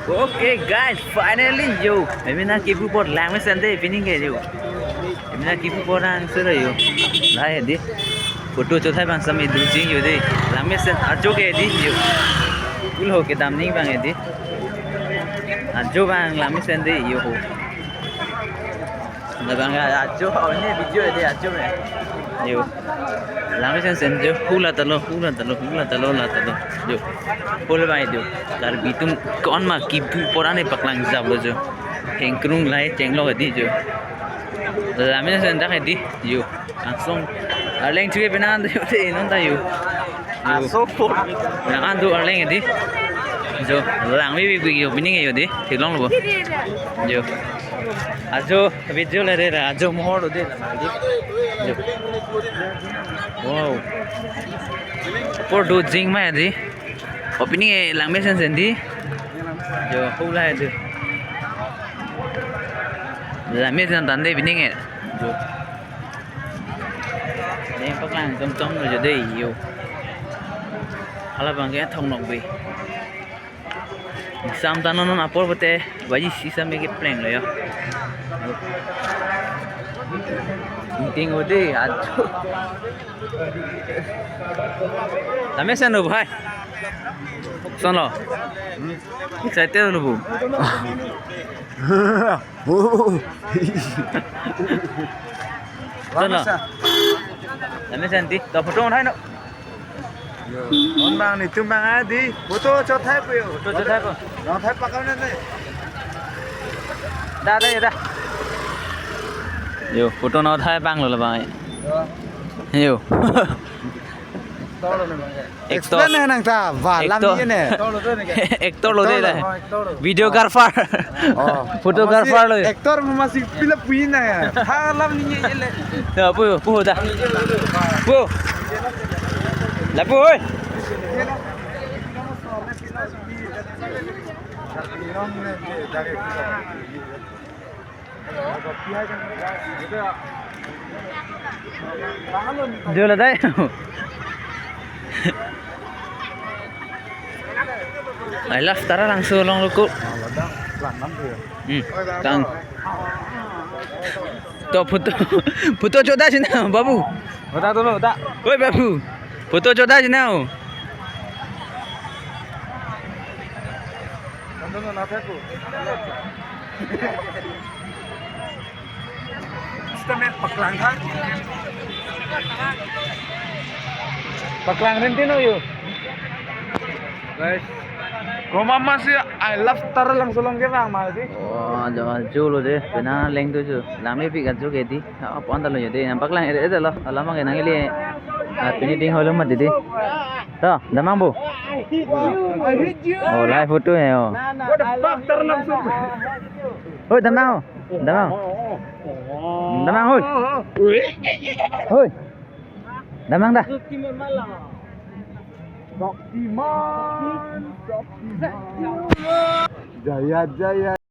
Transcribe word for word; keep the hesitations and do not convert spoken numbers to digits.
Okay guys, finally yo. Emina kipu apor langmesen dei pining ke yo. Emina kipu apor angsur yo. Lahai dei. Photo chothai abang sami dujing yo dei. Langmesen ajo ke dei yo. Kul ho kedam ning abang dei. Ajo abang langmesen dei yo ho. Labang ajo, oh, ne video dei ajo me. Yo. Langmesen sen jo, hula talo, hula talo, hula talo, la talo. Jo. Hula abang jo. Karbi atum ko-an ma kipu apor an paklang jap lo jo. Hengkrung lahai chenglo dei jo. Langmesen dak dei jo. Angsong. Arleng chuke penang an dei non ta yo. Yo. Aso po. Nang an do arleng dei. Jo, langme bi bi yo pining yo dei. Theklong lo bo. Jo. Ajo, video le re ra, ajo mohor lo dei la dei. Jo. Wow. Apor dujing ma dei. Oh pining langmesen sen dei. Jo, hula dei. Langmesen tan dei pining. Jo. Dei paklang chom chom lo jo dei yo. Hala abang ke thong nok bi. Sam ta non non apor pute baji si sam ke pleng lo yo. Ting o dei ajo. Langmesen lo bhai. Son lo. Excited lo bu. Son lo. Langmesen dei. To photo uthai non. Yo, non abang netum abang dei. Photo chothai po yo. Photo chothai po. Nangthai pakam ne. Da da da. Yo, photo nangthai abang lo labang. Yo. Yo. Actor lo ne abang. Actor. Explain nang ta, wah, lam actor. Ye ne. Actor lo dei la. Actor lo, actor lo. Videographer. Oh. Photographer lo. Actor ma si pila puina ya. Ha lam ni ye le. Ya, pu, pu da. Pu. La pu, oi. Dula dai. I love Taralangso along lo ko. Hmm. Tang. To photo, photo choda sina, babu. Bata dulu, bata. Oi, babu. Photo choda sina. Paklang rinti no yo. Guys. Roma masih I love Taralangso along ke bang masih. Oh, jo jo lo dei. Pena leng tu jo. Langmepik ajo ke dei. Apon ta lo yo dei. Nang paklang ere ere lo. Alam ke nang ili. Ah, pini ding holo mat dei. To, damnang bo. Oh, lahai photo he, oh. What the fuck, Taralangso? Oh, damnang. Damnang. Damnang, hoi. Hoi. Damnang da. Shaktiman, Shaktiman. Jaya, jaya.